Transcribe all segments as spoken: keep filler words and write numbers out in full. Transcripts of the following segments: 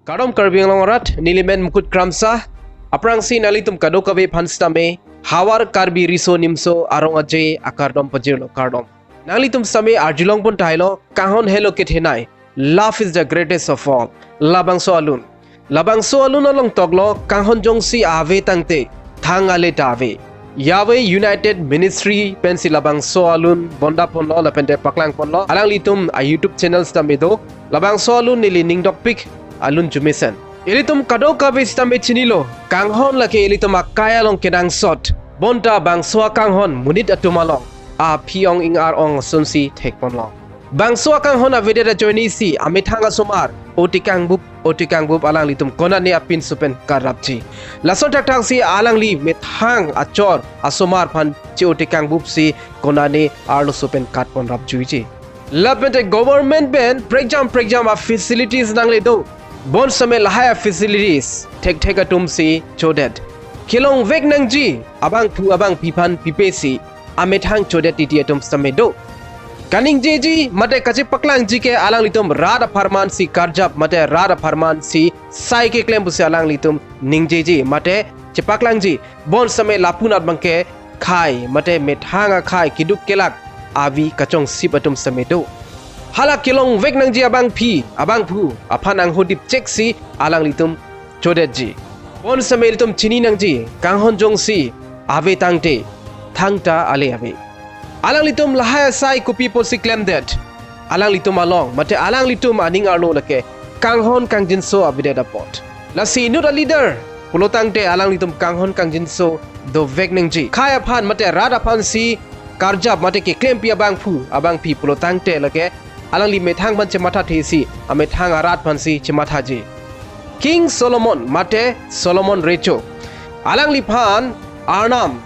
Kardom Karbi Anglong arat, neli men Mukut Kramsa. Aphrangsi nanglitum kadokave aphan sitame Havar Karbi Riso Nimso Arong Aje akardom pajirlo, kardom. Nanglitum sitame arjulongpon tahai lo, kanghon helo kethenei. Love is the greatest of all. Labangso alun. Labangso alun along toklo, kanghon jongsi ave tangte, thang ale ta ave. Yahweh United Ministry pensi labangso alun bondaponlo lapente paklangponlo. Alanglitum a YouTube channel sitame do. Labangso alun neli ning dokpik alun jumesen. Ilitum kadokave sitame chinilo, kanghon lake ilitum akai along kenangsot. Bonta bangso akanghon monit atum along aphi ong ing-ar ong asunsi thekponlo. Bangso akanghon avedet ajoinesi amethang asomar otikangbup otikangbup alanglitum konane apinso pen karapji. Lason thakthaksi alangli methang achor asomar aphan che-otikangbupsi konane arloso pen katpon rapjuiji. Lapente government pen prekjam prekjam a facilities nangle do. Bonsitame lahai a facilities thekthek atumsi chodet. Kelongvek nangji abangphu abangphi aphan pipesi amethang chodet titi atum sitame do. Kaningjeji mate kachepaklangji ke alanglitum rat apharmansi karjap mate rat apharmansi sai keklem pusi alanglitum ningjeji mate chepaklangji. Bonsitame lapu-anat abangke khai mate methang akhai keduk kelak avi kachongsip atum sitame do. Hala kelongvek nangji abangphi abangphu aphan anghodipcheksi alanglitum chodetji. Bonsitame ilitum chini nangji, kanghon jongsi ave tangte, thangta ale ave. Alanglitum lahai asai kopi apotsi klemdet. Alanglitum along mate alanglitum aning arlo lake kanghon kangjinso avedet apot. Lasi inut a leader pulotangte alanglitum kanghon kangjinso dovek nangji. Khai aphan mate rat aphansi karjap mate keklempi abangphu abangphi pulotangte lake alangli methang aphan chemathathesi amethang arat aphansi chemathaji. King Solomon mate Solomon Recho, alangliphan Arnam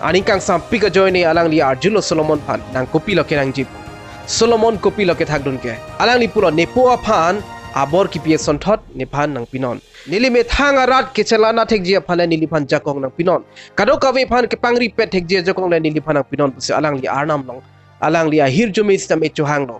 aning kangsampik ajoine alangli arjulo Solomon aphan, nang kopilo kenangji pu. Solomon kopilo kethakdun ke? Alangli pulo, nepo aphan abor kipi asonthot nephan nangpinon. Neli methang arat kechelana thekji aphan neliphan jakong nangpinon. Kadokave aphan kepangripet thekji ajakong le neliphan nangpinon pusi alangli Arnam along alangli ahirjume sitame chohanglo.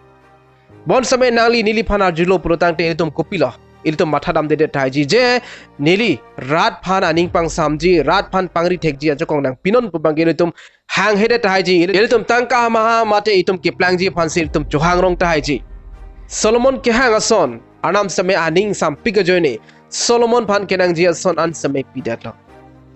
Bonsitame nangli neliphan arjulo pulotangte ilitum kopilo? Ilitum mathadamdedet tahai ji je neli rat aphan aning pangsamji, rat aphan pangri thekji ajakong nangpinon pu abangke ilitum hanghedet tahai ji. Ilitum tangka maha mate itum keplangji aphansi ilitum chohangrong tahai ji. Solomon kehang ason, Arnam sitame aning sampik ajoine Solomon aphan kenangji ason an sitame pidetlo.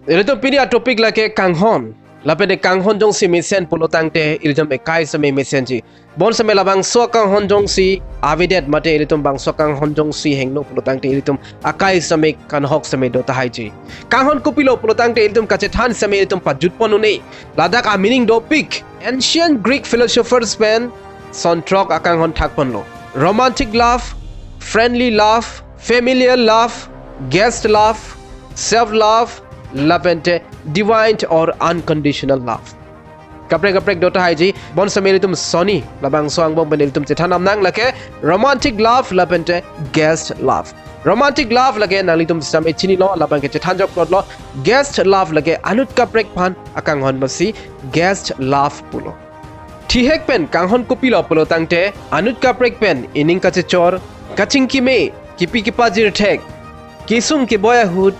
Ilitum pini a topic lake kanghon. Lapente kanghon jongsi mesen pulotangte ilitum ekai sitame mesenji. Bonsitame labangso kanghon jongsi avedet mate ilitum bangso kanghon jongsi hingno pulotangte ilitum akai sitame kanhok sitame do tahai ji. Kanghon kopilo pulotangte ilitum kachethan sitame ilitum pajutpon un-e. Ladak a meaning dopik. Ancient Greek philosophers pen son throk akanghon thakponlo. Romantic love, friendly love, familial love, guest love, self love, lapente divine or unconditional love. Kaprek kaprek do tahai ji. Bonsitame ilitum sonni labangso angbong pen ilitum chethan damnang, lake romantic love lapente guest love. Romantic love lake nanglitum sitame chinilo, labangke chethan jokplotlo. Guest love lake anut kaprek aphan akanghon masi guest love pulo. Thihek pen kanghon kopilo pulotangte anut kaprek pen ining kachechor, kachingkime, kipi kipajir thek, kesung keboi ahut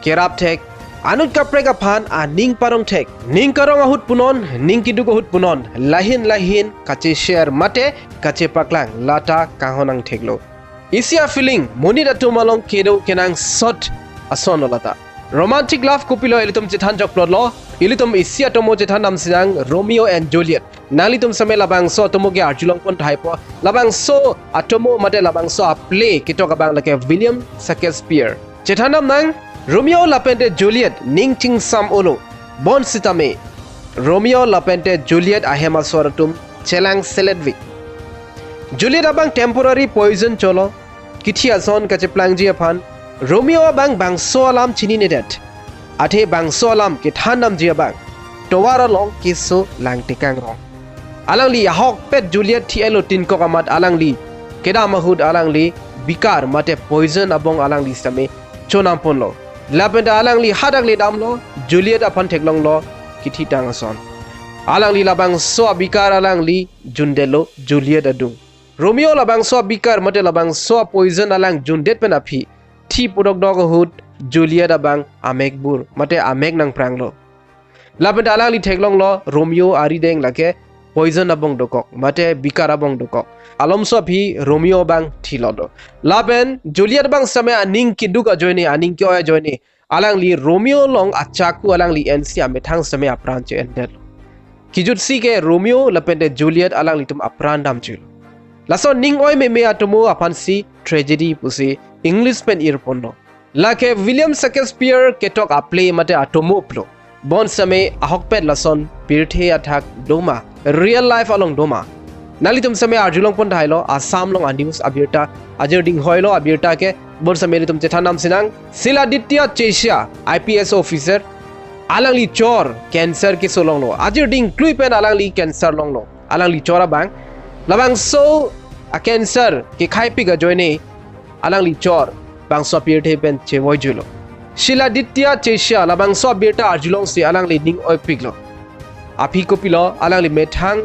kerap thek, anut kaprek aphan aning parong thek, ning karong ahut punon, ning keduk ahut punon, lahin lahin kache-share mate kachepaklang, lata kanghon angtheklo. Isi a feeling monit atum along kedo kenangsot asonlo lata. Romantic love kopilo ilitum chethan jokplotlo. Ilitum isi atomo chethan damsinang, Romeo and Juliet. Nanglitum sitame labangso atomo ke arjulongpon tahaipo. Labangso atomo mate labangso a play ketok abang lake William Shakespeare. Chethan damnang, Romeo lapente Juliet ning chingsam olo. Bonsitame Romeo lapente Juliet ahem asor atum chelangseletvi. Juliet abang temporary poison cholo, kithi ason kacheplangji aphan. Romeo abang bangso alam chininedet. Athe bangso alam kethan damji abang tovar along keso langtekang rong. Alangli ahokpet Juliet thi-etlo tin kok amat alangli kedam ahut alangli bikar mate poison abong alangli sitame chonamponlo. Lapente alangli hadak le damlo, Juliet aphan theklonglo kithitang ason. Alangli labangso abikar alangli jundetlo Juliet adung. Romeo labangso abikar mate labangso poison alang jundet pen aphi Thi pudokdok ahut Juliet abang amekbur, mate amek nangpranglo. Lapen ta alangli theklonglo Romeo arideng lake poison abong dokok, mate bikar abong dokok. Alomso aphi Romeo abang thilo do. Lapen Juliet abang sitame aning keduk ajoine, aning ke-oi ajoine, alangli Romeo along achaku alangli ensi amethang sitame apran che-endet. Kijutsi ke Romeo lapen te Juliet alanglitum apran damjuilo. Laso ning-oi meme atomo aphansi tragedy pusi English pen irponlo. Lake William Shakespeare ketok a-play mate atomo pulo. Bonsitame ahokpet lason pirthe athak doma, real life along doma. Nanglitum sitame arjulongpon thailo, Assam along a-news abirta, ajir dinghoilo abirta ke, bonsitame ilitum chethan nam sinang. Shiladitya Cheshia, I P S officer, alangli chor cancer keso longlo. Ajir dingklui pen alangli cancer longlo. Alangli chor abang, labangso a-cancer kekhaipik ajoine, alangli chor bangso apirthe pen chevoijuilo. Shiladitya Cheshia labangso abirta arjulongsi alangli ning oipiklo. Aphi kopilo, alangli methang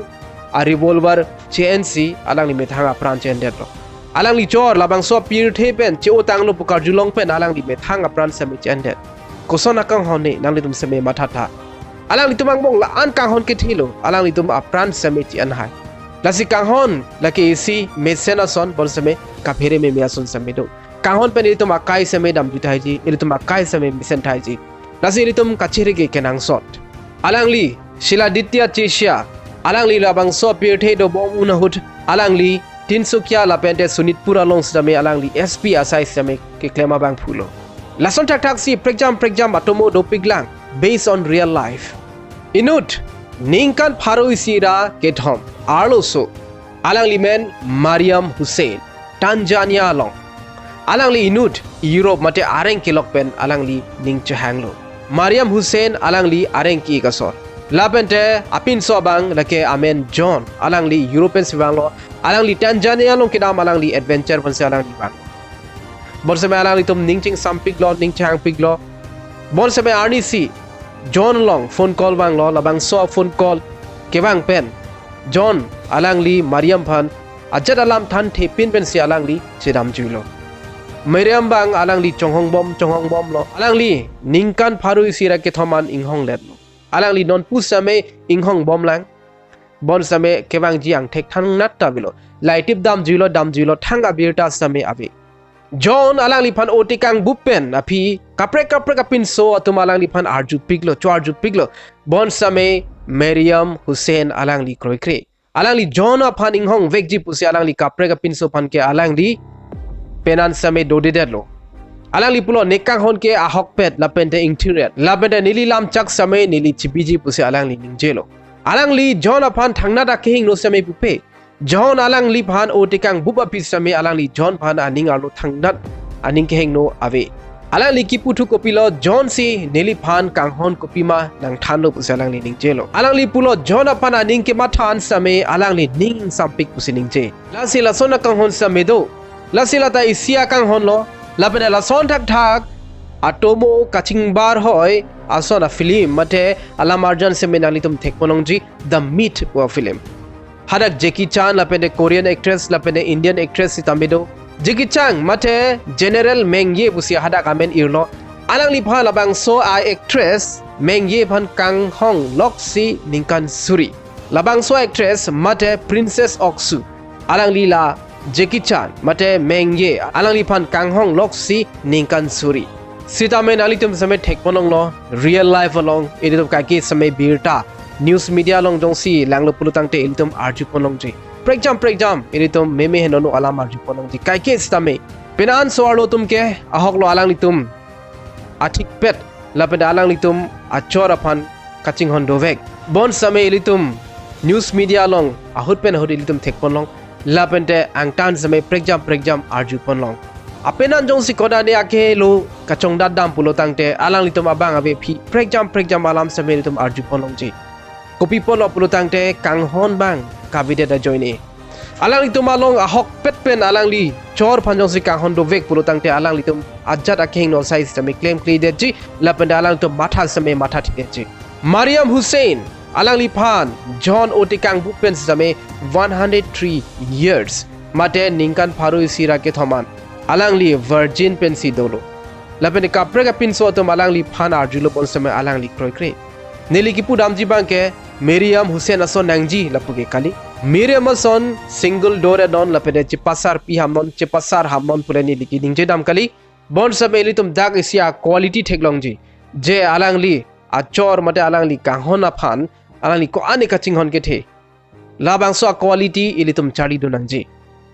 a-revolver che-ensi alangli methang apran che-endetlo. Alangli chor labangso apirthe pen che-otanglo pu karjulong pen alangli methang apran sitame che-endet. Koson akanghon ne, nanglitum sitame mathatha. Alanglitum angbong la-an kanghon kethelo, alanglitum apran sitame che-enhai. Lasi kanghon lake isi mesen ason, bonsitame kaphere meme ason sitame do. Kanghon pen ilitum akai sitame damju thaiji, ilitum akai sitame mesen thaiji. Lasi ilitum kachere ke kenangsot. Alangli, Shiladitya Cheshia, alangli labangso apirthe dobom un ahut, alangli Tinsukia lapen te Sonitpur along sitame alangli S P asai sitame keklem abang pulo. Lason thakthaksi prekjam prekjam atomo dopiklang based on real life. Inut ningkan pharo isi ra kethom arloso, alangli men Mariam Hussein, Tanzania along. Alangli inut Europe mate areng kelok pen alangli ning chehanglo. Mariam Hussein alangli areng ki kasor. Lapen te apinso abang lake amen John, alangli Europe pensi vanglo, alangli Tanzania along kedam alangli adventure pensi alangli vang. Bonsitame alanglitum ning chingsampiklo, ning chehangpiklo. Bonsitame arnisi John along phone call vanglo, labangso phone call kevang pen John alangli Mariam aphan ajat alam thanthepin pensi alangli chedamjuilo. Mariam abang alangli chonghongbom, chonghongbomlo. Alangli ningkan pharo isi ra kethom an inghongletlo. Alangli nonpu sitame inghongbomlang. Bonsitame kevangji angthek thangnat ta avelo. Laitip damjuilo, damjuilo thang abirta sitame ave. John alangliphan otekang bup pen aphi kaprek kaprek apinso atum alangliphan arjupiklo, cho-arjupiklo. Bonsitame Mariam Hussein alangli kroikre. Alangli John aphan inghongvekji pusi alangli kaprek apinso aphan ke alangli penan sitame dodedetlo. Alangli pulo, ne kanghon ke ahokpet lapen te ingthirdet, lapen te neli lamchak sitame neli chibiji pusi alangli ningjelo. Alangli John aphan thangnat akehingno sitame pupe. John alangliphan otekang bup aphi sitame alangli John aphan aning arlo thangnat aning kehingno ave. Alangli kipu thu kopilo, John si neliphan kanghon kopima nangthanlo pusi alangli ningjelo. Alangli pulo, John aphan aning kematha an sitame alangli ning sampik pusi ningje. Lasi lason akanghon sitame do. Lasi lata isi akanghonlo. Lapen lason thakthak atomo kachingbar hoi ason a-film mate alam arjan sitame nanglitum thekponlongji The Myth pu a-film. Hadak Jackie Chan lapen te Korean actress lapen te Indian actress sitame do. Jackie Chan mate General Meng Ye pusi hadak amen irlo. Alangliphan labangso a-actress Meng Ye aphan kanghongloksi ningkan suri. Labangso actress mate Princess Oksu. Alangli la Jackie Chan mate Meng Ye alangliphan kanghongloksi ningkan suri. Sitame nanglitum sitame thekponlonglo, real life along ilitum kaike sitame birta news media along jongsi langlo pulotangte ilitum arjuponlongji. Prekjam prekjam ilitum meme henono alam arjuponlongji. Kaike sitame penan so-arlo atum ke ahoklo alanglitum athikpet lapen alanglitum achor aphan kachinghon dovek. Bonsitame ilitum news media along ahut pen ahut ilitum thekponlong. Lapen te angtan sitame prekjam prekjam arjuponlong. Apenan jongsi koda ne akehelo kachongdat dam pulotangte alanglitum abang ave aphi prekjam prekjam alam sitame ilitum arjuponlongji. Kopi pulo pulotangte kanghon abang kavedet ajoine. Alanglitum along ahokpet pen alangli chor aphan jongsi kanghon dovek pulotangte alanglitum ajat akehingno asai sitame klemkledetji lapen te alanglitum matha sitame mathathedetji. Mariam Hussein alangliphan John otekang bup pen sitame one hundred three years mate ningkan pharo isi ra kethom an alangli virgin pensi dolo. Lapen kaprek apinso atum alangliphan arjulo bonsitame alangli kroikre. Neli kipu damji abangke Mariam Hussain ason nangji lapu ke kali. Mariam ason single dore non lapen chepasar pi ham non, chepasar ham non pule neli keningje dam kali. Bonsitame ilitum dak isi a-quality theklongji. Je alangli achor mate alangli kanghon aphan, alangli ko-an kachinghon kethe. Labangso a-quality ilitum charlidun nangji.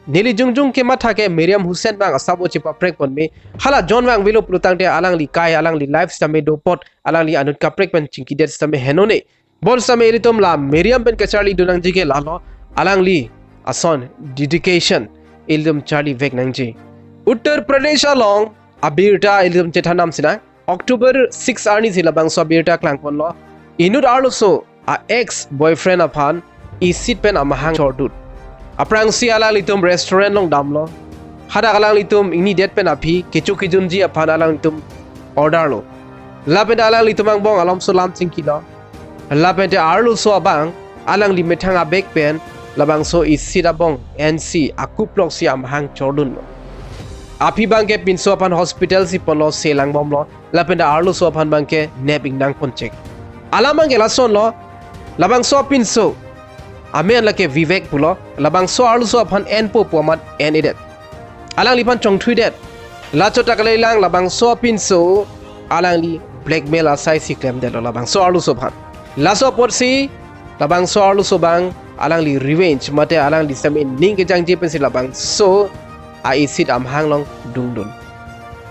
Neli jongjong kematha ke Mariam Hussain abang asap o chepaprek ponme. Hala John abang avelo pulotangte alangli kai, alangli life sitame dopot, alangli anut kaprek pen chingkidet sitame henone. Bonsitame ilitum la Mariam pen kacharlidun nangji ke lalo, alangli ason dedication ilitum charlivek nangji. Uttar Pradesh along abirta ilitum chethan damsinang. October six arni si labangso abirta klangponlo. Inut arloso a-ex boyfriend aphan isit pen amahang chordun. Aphrangsi alanglitum restaurant along damlo. Hadak alanglitum ingnidet pen aphi kecho kejunji aphan alanglitum order lo. Lapen alanglitum angbong alomso lam chingkilo. Lapente arloso abang alangli methang a-bag pen labangso isit abong ensi akuplok si amahang chordunlo. Aphi abangke pinso aphan hospital si ponlo, selangbomlo. Lapente arloso aphan abangke nep ingnang ponchek. Alam abangke lasonlo, labangso apinso amen lake Vivek pulo, labangso arloso aphan enpo pu amat en-edet. Alangliphan chongthuidet. Lachot ta kalilang labangso apinso alangli blackmail asai si klemdetlo labangso arloso aphan. Laso apotsi labangso arloso abang alangli revenge mate alangli sitame ning kejangje pensi labangso a-isit amahang along dungdun.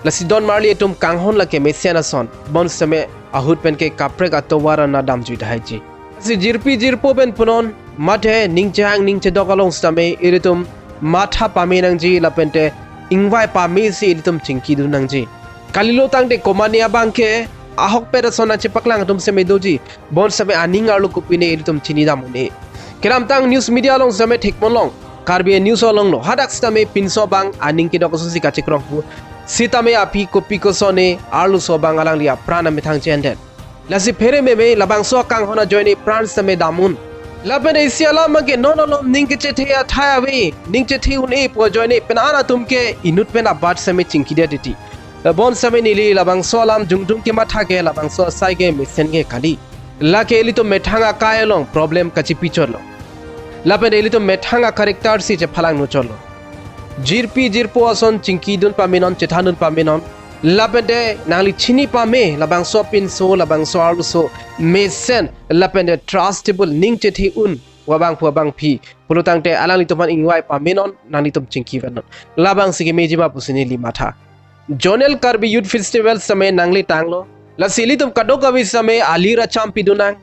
Lasi don marli atum, kanghon lake mesen ason, bonsitame ahut pen ke kaprek atovar ana damjui dahaiji. Si jirpi jirpo pen punon, mate ning chehang ning chedok along sitame ilitum matha pame nangji lapente ingvai pame si ilitum chingkidun nangji. Kalilo tangte komane abangke ahokpet ason nangchepaklang atum sitame doji, bonsitame aning arlo kopine ilitum chinidam un-e. Kedamtang news media along sitame thekponlong, Karbi News alonglo, hadak sitame pinso abang aning kedok asonsi kachekrong pu. Sitame aphi kopi kosone arloso abang alangli apran amethang che-endet. Lasi phere meme labangso akanghon ajoine pran sitame dam un. Lapen isi alam abangke non alom ning kechethe athai ave, ning chethe un-e pu ajoine pen an atum ke inut pen abat sitame chingkidet titi. Bonsitame neli labangso alam jongjong kematha ke labangso asai ke mesen ke kali. Lake ilitum methang akai along problem kachipichotlo. Lapen ilitum methang a-character si chephalang nuchotlo. Jirpi jirpo ason chingkidun pamenon, chethandun pamenon. Lapente nangli chini pame labangso apinso, labangso arloso mesen, lapente trustable, ning chethe un pu abang pu abangpi. Pulotangte alanglitum aphan ingvai pamenon, nanglitum chingkivenon. Labangsi kemejima pusi neli matha. Zonal Karbi Youth Festival sitame nangle tanglo. Lasi ilitum kadokave sitame alir acham pidun nang.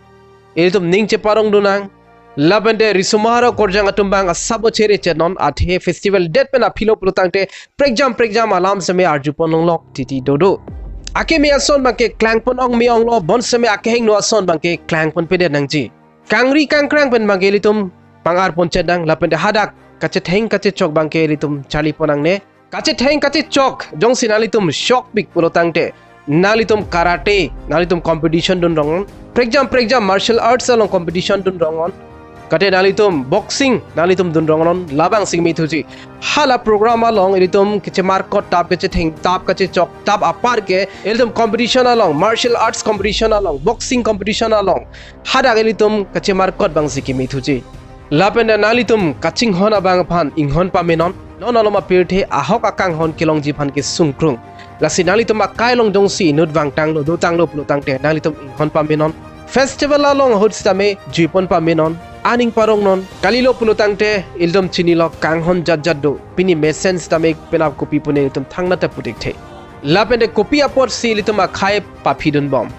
Ilitum ning cheparongdun nang. Lapente risomar akorjang atum abang asap o chere chenon, athe festival det pen aphilo pulotangte prekjam prekjam alam sitame arjupon longlok titi dodo. Akeme ason abangke klangpon ong me-onglo, bonsitame akehingno ason abangke klangponpedet nangji. Kangri kangkrang pen abangke ilitum pang-arpon chet nang, lapente hadak kachetheng kachechok abangke ilitum charlipon nangne. Kachetheng kachechok jongsi nanglitum shokpik pulotangte, nanglitum karate, nanglitum competition dun rongnon. Prekjam prekjam martial arts along competition dun rongnon. Kate nanglitum boxing nanglitum dun rongnon, labangsi kemethuji. Hala program along ilitum kachemarkot tap, kachetheng tap, kachechok tap apar ke ilitum competition along, martial arts competition along, boxing competition along, hadak ilitum kachemarkot abangsi kemethuji. Lapente nanglitum kachinghon abang aphan inghon pamenon. Non alom apirthe ahok akanghon kelongji aphan kesung krung. Lasi nanglitum akai along jongsi inut vangtanglo, dotanglo pulotangte nanglitum inghon pamenon. Festival along ahut sitame juipon pamenon, aning parongnon. Kalilo pulotangte ilitum chinilo, kanghon jat jat do. Pini mesen sitame penap kopi pune ilitum thangnat ta putik the. Lapente kopi apotsi ilitum akhai paphidunbom?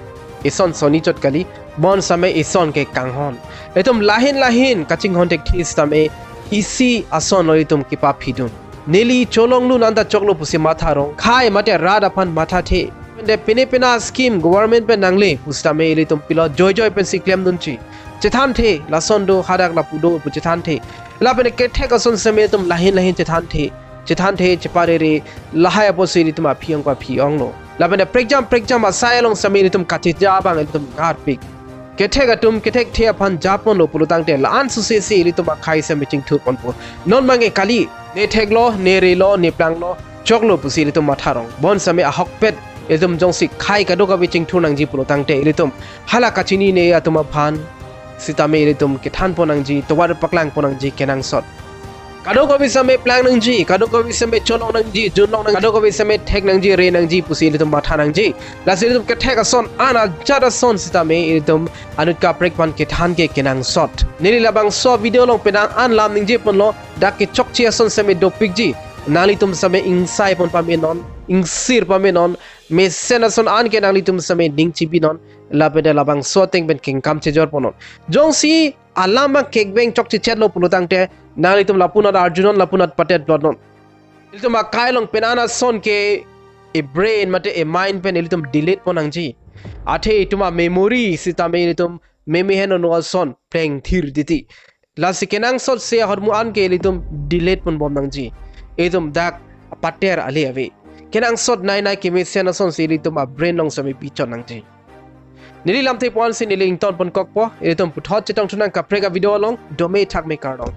Ison soni chot kali, bonsitame ison ke kanghon. Itum lahin lahin kachinghon thekthe sitame isi asonlo itum kepaphidun. Neli cholongdun anta choklo pusi matha rong, khei mate rat aphan mathathe. Pende pine pina scheme government pen nangle pusitame ilitum pilo joijoi pensi klemdunji. Chethanthe, lason do, hadak lapu do pu chethanthe. Lapente kethek ason sitame itum lahin lahin chethanthe. Chethanthe, cheparere, lahai apotsi ilitum aphi ong ko aphi onglo. Lapente prekjam prekjam asai along sitame ilitum kacheja abang ilitum ngarpik. Kethek atum kethekthe aphan japonlo pulotangte la-an suse si ilitum akhei sitame chingthurponpo. Non abangke kali, ne theklo, ne relo, ne planglo, choklo pusi ilitum matharong. Bonsitame ahokpet ilitum jongsi khei kadokave chingthur nangji pulo tangte ilitum hala kachinine atum aphan sitame ilitum kethan pon nangji, tovar paklang pon nangji kenangsot. Kadokave sitame plang nangji, kadokave sitame chonong nangji, junlong nangji, kadokave sitame thek nangji, re nangji pusi ilitum matha nangji. Lasi ilitum kethek ason an ajat ason sitame ilitum anut kaprek aphan kethan ke kenangsot. Neli labangso video along penang an lam ningje ponlo, dak kechokche ason sitame dopikji. Nanglitum sitame ingsai pon pamenon, ingsir pamenon, mesen ason an ke nanglitum sitame ning chibinon, lapen labangso ateng pen kengkam chejor ponnon. Jongsi alam abang kekbeng chokche chetlo pulo tangte nanglitum lapunat arjunon, lapunat patet plotnon. Ilitum akai along penang ason ke e brain mate e mind pen ilitum delete pon nangji. Athe itum amemory sitame ilitum meme henlo ason plengthir titi. Lasi kenangsot se ahormu an ke ilitum delete pon bom nangji. Itum dak pater ale ave. Kenangsot nai nai kemesen ason si ilitum abrain along sitame bichot nangji. Neli lamthe puan si neli ington pon kokpo, ilitum puthot chetong thunang kaprek avideo along, dome thakme kardom.